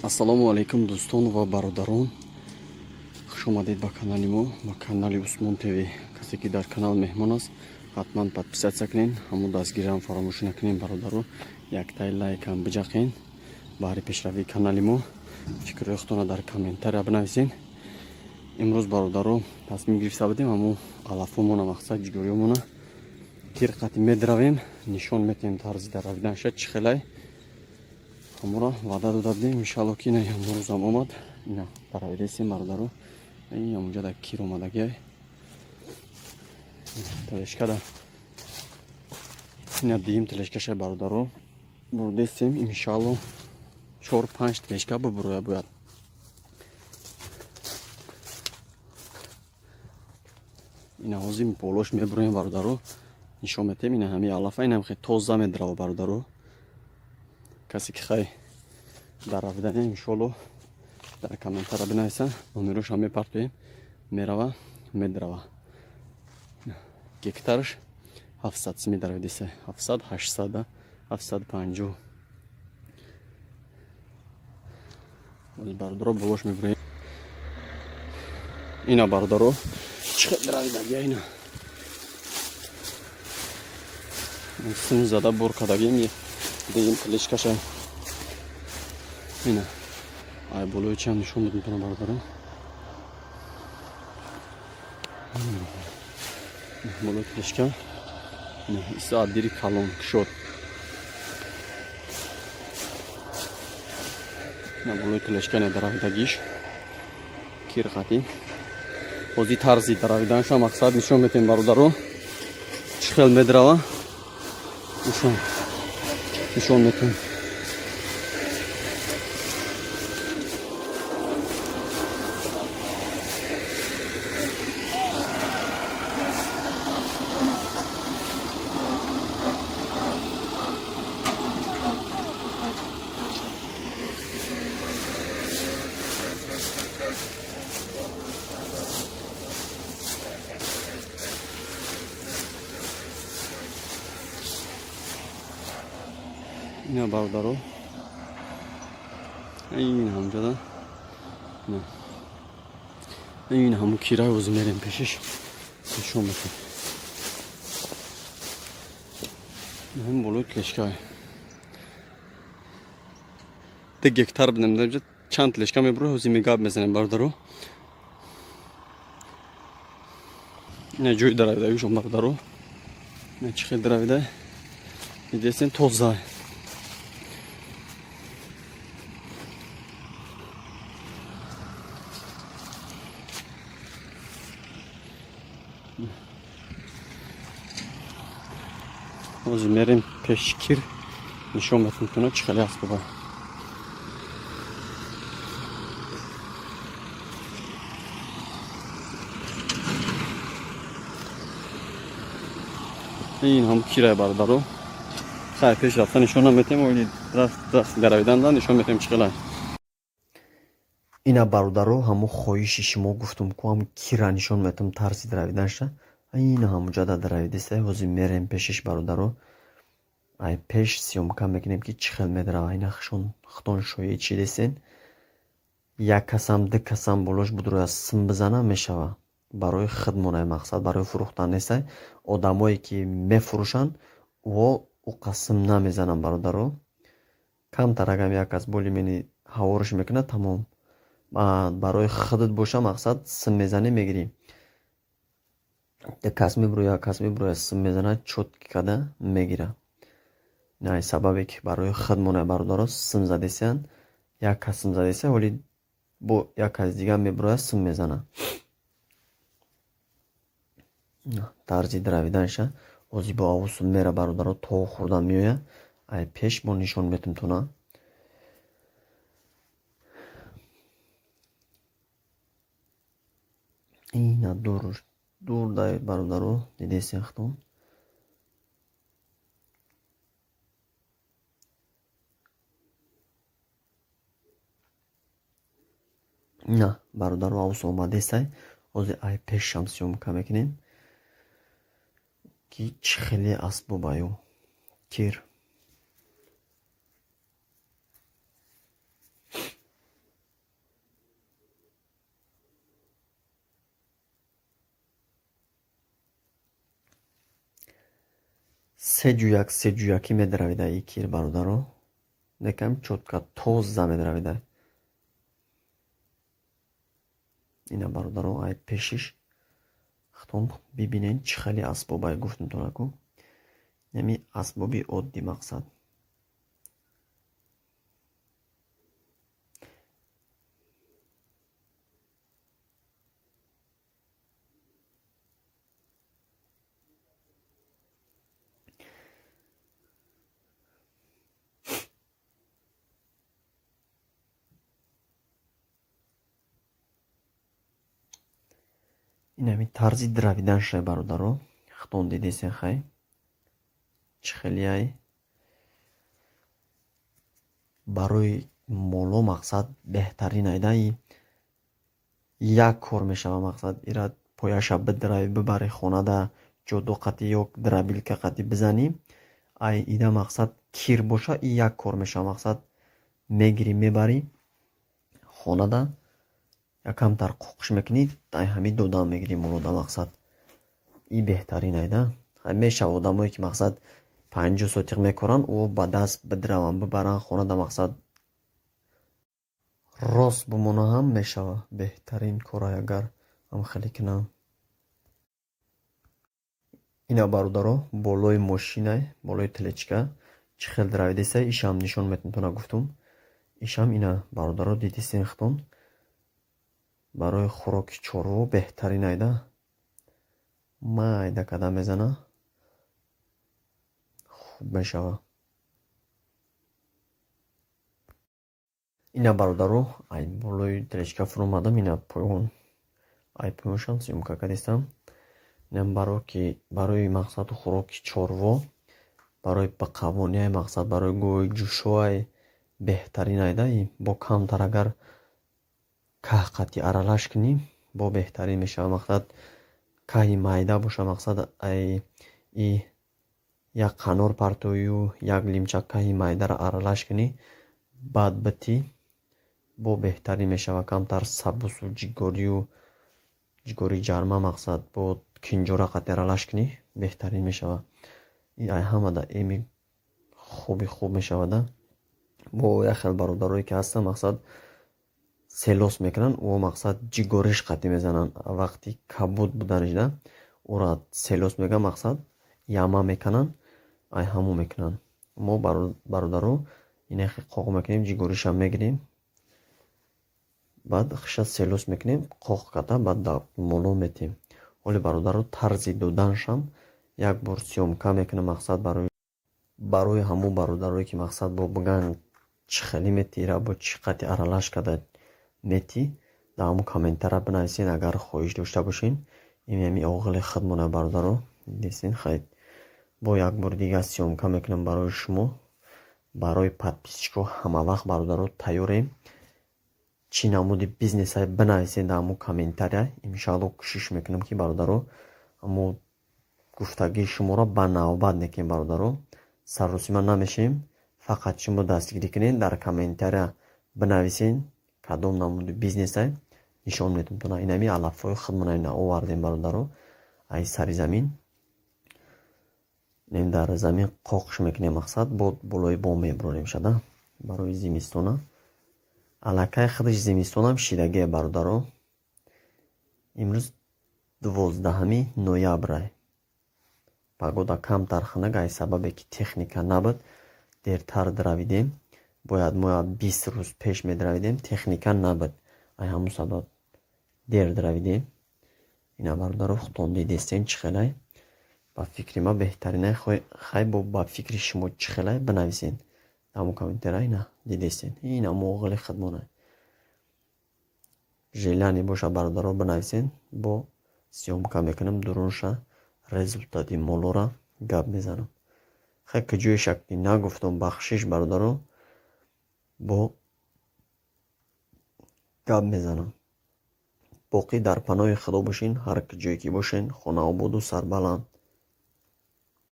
Ассалому алайкум, дӯстон ва бародарон. Хуш омадед ба канали мо, ба канали Усмон ТВ. Касе ки дар канал меҳмон аст, ҳатман подписаться кунед, ҳамон дастгириам фаромӯш накунед, бародаро. Яктай лайкам биҷақен баҳри пешравии канали мо. Фикрҳои худтонро дар комментария бинависед. Имрӯз, бародаро, тасмим гирифта будем ҳамон алафомона, мақсад ҷигориёмона кир қати медравем, нишон метиҳем тарзи даравиданша чӣ хелай. Ҳамора ваъда дода будем, иншалло ки ина ҳамрӯзам омад. Ина даравидесем, бародаро. Ин ҳамонҷа да кир омадагиай. Тележкада ина диим тележкаша, бародаро, бурдесем, иншалло 4-5 тележка бубуроя бояд. Ина ҳозир болош мебуроем, бародаро, нишон метем. Ина ҳами алафа, инам хе тоза медрава, бародаро. Касе ки хай даравидане, иншолло дар комментара бинависа, номерошам мепартоем, мерава, медрава. Гектарш 700 сими даравидеса, 700, 800, 750. Бародаро, болош мебуроем. Ина, бародаро, чӣ хел даравидагия. Ина сим зада бур кардагим, диим тележкаша. Ина ай болои чиам нишон медем, бародаро. Болои тележка иса аддири калон кушод. Ина болои тележка ина даравидагиш кир қатӣ. Ҳозир тарзи даравиданша мақсад нишон метем, бародаро, чӣ хел медрава, нишон метем. Ина, бародаро, ин ҳамҷода ин ҳамун кираи. Ҳозир мерем пешиш, нишон метем. Ҳам болои тележкай 2 гектар будем, чанд тележка мебуро, ҳозир мегап мезанем, бародаро. Ина ҷои даравидагишон, бародаро, ина чӣ хел даравида, дидесен, тоза. Ҳозир мерем пеши кир, нишон метем туна чӣ хеле аст баба. Ин ҳам кирай, бародаро. Хай, пеш рафта нишон наметем, оли даравиданда нишон метем чӣ хелай. Ина, бародаро, ҳамон хоҳиши шумо гуфтум ку, ҳам кира нишон метам тарзи даравиданша. Ина ҳамуҷада даравидеста. Ҳозир мерем пешиш, бародаро, ай пеш съёмка мекунем ки чӣ хел медарава. Ина худон шоҳид шидесен. Як касам, ду касам болош будроя сим бизана, мешава. Барои хидмонай, мақсад барои фурӯхтан нестай. Одамое ки мефурӯшанд, во уқа сим намезананд, бародаро. Камтарагам як кас боли мени ҳавориш мекунад, тамом. Барои худат боша, мақсад сим мезанӣ, мегирӣ. Кас мебуроя, як кас мебуроя, сим мезанад, чётко када мегира. Ина сабабе ки барои худмонай, бародаро, сим задесиянд. Як кас сим задеся, вале бо як кас дигар мебурояд, сим мезанад. Тарзи даравиданша ҳозир бо авусу мера, бародаро, то хӯрдан меояд. Ай пеш бо нишон метем туна. Ина дур дур дай, бародаро, дидесен худтон. На, бародаро, авус омадестай. Ҳозир ай пешам съёмка мекунем ки чӣ хеле асбобаю кир. Се ҷӯяк, се ҷӯякӣ медаравида и кир, бародаро. Некам чётко, тоза медаравида. Ина, бародаро, ай пешиш хитон бибинен, чӣ хеле асбобай гуфтумтонаку. Нами асбоби оддӣ, мақсад. Инами тарзи дравиданшай, бародаро, хитон дидесен, хай, чӣ хелеай барои моло, мақсад, беҳтарин айда. Як кор мешава, мақсад, ира пояша бидрави, бибари хонада, ҷодо қатӣ ё дробилка қатӣ бизанӣ. Ай ида, мақсад, кир боша, и як кор мешава, мақсад, мегирӣ, мебарӣ хонада, якамтар қоқиш мекунӣ, ай ҳамин додан мегирӣ молода, мақсад, и беҳтарин айда. Мешава, одамое ки, мақсад, 50 сотиқ мекоранд, ӯ ба даст бидраванд, бибаранд хонада, мақсад, рост бимона ҳам мешава. Беҳтарин корай, агар ҳам хеле кунам. Ина, бародаро, болои мошинай, болои тележка чӣ хел дравидесай, ишам нишон метонтона гуфтум. Ишам ина, бародаро, дидисен хитон, барои хӯроки чорво беҳтарин айда, майда када мезана, хуб мешава. Ина, бародаро, ай болои тележка фуромадам, ина поён, ай поёншам съёмка кардистам. Инам барои, мақсаду, хӯроки чорво, барои бақавониай, мақсад, барои гови ҷӯшоай беҳтарин айда. Бо камтар агар каҳ қатӣ аралаш кунӣ, бо беҳтарин мешава, мақсад, каҳи майда боша, мақсад, ай и як қанор партоию як лимча каҳи майдаро аралаш кунӣ, баъд битӣ, бо беҳтарин мешава. Камтар сабусу ҷигорию ҷигори ҷарма, мақсад, бо кинҷора қатӣ аралаш кунӣ, беҳтарин мешава. И ай ҳамада эми хуби хуб мешавада. Бо як хел бародарое ки ҳастанд, мақсад, селос мекунанд, ӯ, мақсад, ҷигориш қатӣ мезананд. Вақти кабуд буданишда ӯра селос мегӯянд, мақсад, яма мекунанд, ай ҳамон мекунанд. Мо, бародаро, инахе қоқ мекунем, ҷигоришам мегирем, баъд хиша селос мекунем, қоқ карда, баъд моло метем. Ҳоли, бародаро, тарзи доданшам як бор съёмка мекунам, мақсад, барои ҳамон бародарое ки, мақсад, бо бигӯянд, чӣ хеле метира, бо чӣ қати аралаш карда метӣ, дар ҳамон комментария бинависен, агар хоҳиш дошта бошен. Ин ҳами оғили худмона, бародаро, дидесен. Хай, бо як бори дига съёмка мекунам барои шумо, барои подписчикҳо. Ҳамавақт, бародаро, тайёрем. Чӣ намуди бизнесай, бинависен дар ҳамон комментария. Иншаалло, кӯшиш мекунам, ки, бародаро, ҳамо гуфтагии шуморо ба навбат мекунем. Бародаро, сарросима намешем, фақат шумо дастгирӣ кунед, дар комментария бинависен, кадом намуди бизнесай, нишон метонтона. Инами алафҳои худмона ина овардем, бародаро, ай сари замин. Нем дар замин қоқш мекунем, мақсад, бо болои бом мебурорем шада барои зимистона. Аллакай худаш зимистонам шидагие, бародаро. Имрӯз 12 ноябрай, погода камтар хунук, ай сабабе ки техника набуд, дертар дравидем. Бояд мо 20 рӯз пеш медравидем, техника набуд, ай ҳамун сабаб дер дравидем. Ина, бародаро, худтон дидестен, чӣ хелай. Ба фикри ман беҳтаринай. Хай, бо ба фикри шумо чӣ хелай, бинависен ҳамун комментария. Ина, дидестен, ина моғили худмонай. Желание боша, бародаро, бинависен, бо съёмка мекунам дурунша, результати молора гап мезанам. Хай, куҷои шакли нагуфтам, бахшиш, бародаро, бо гап мезанам. Боқӣ дар паноҳи Худо бошен, ҳар куҷое ки бошен, хонаободу сарбаланд.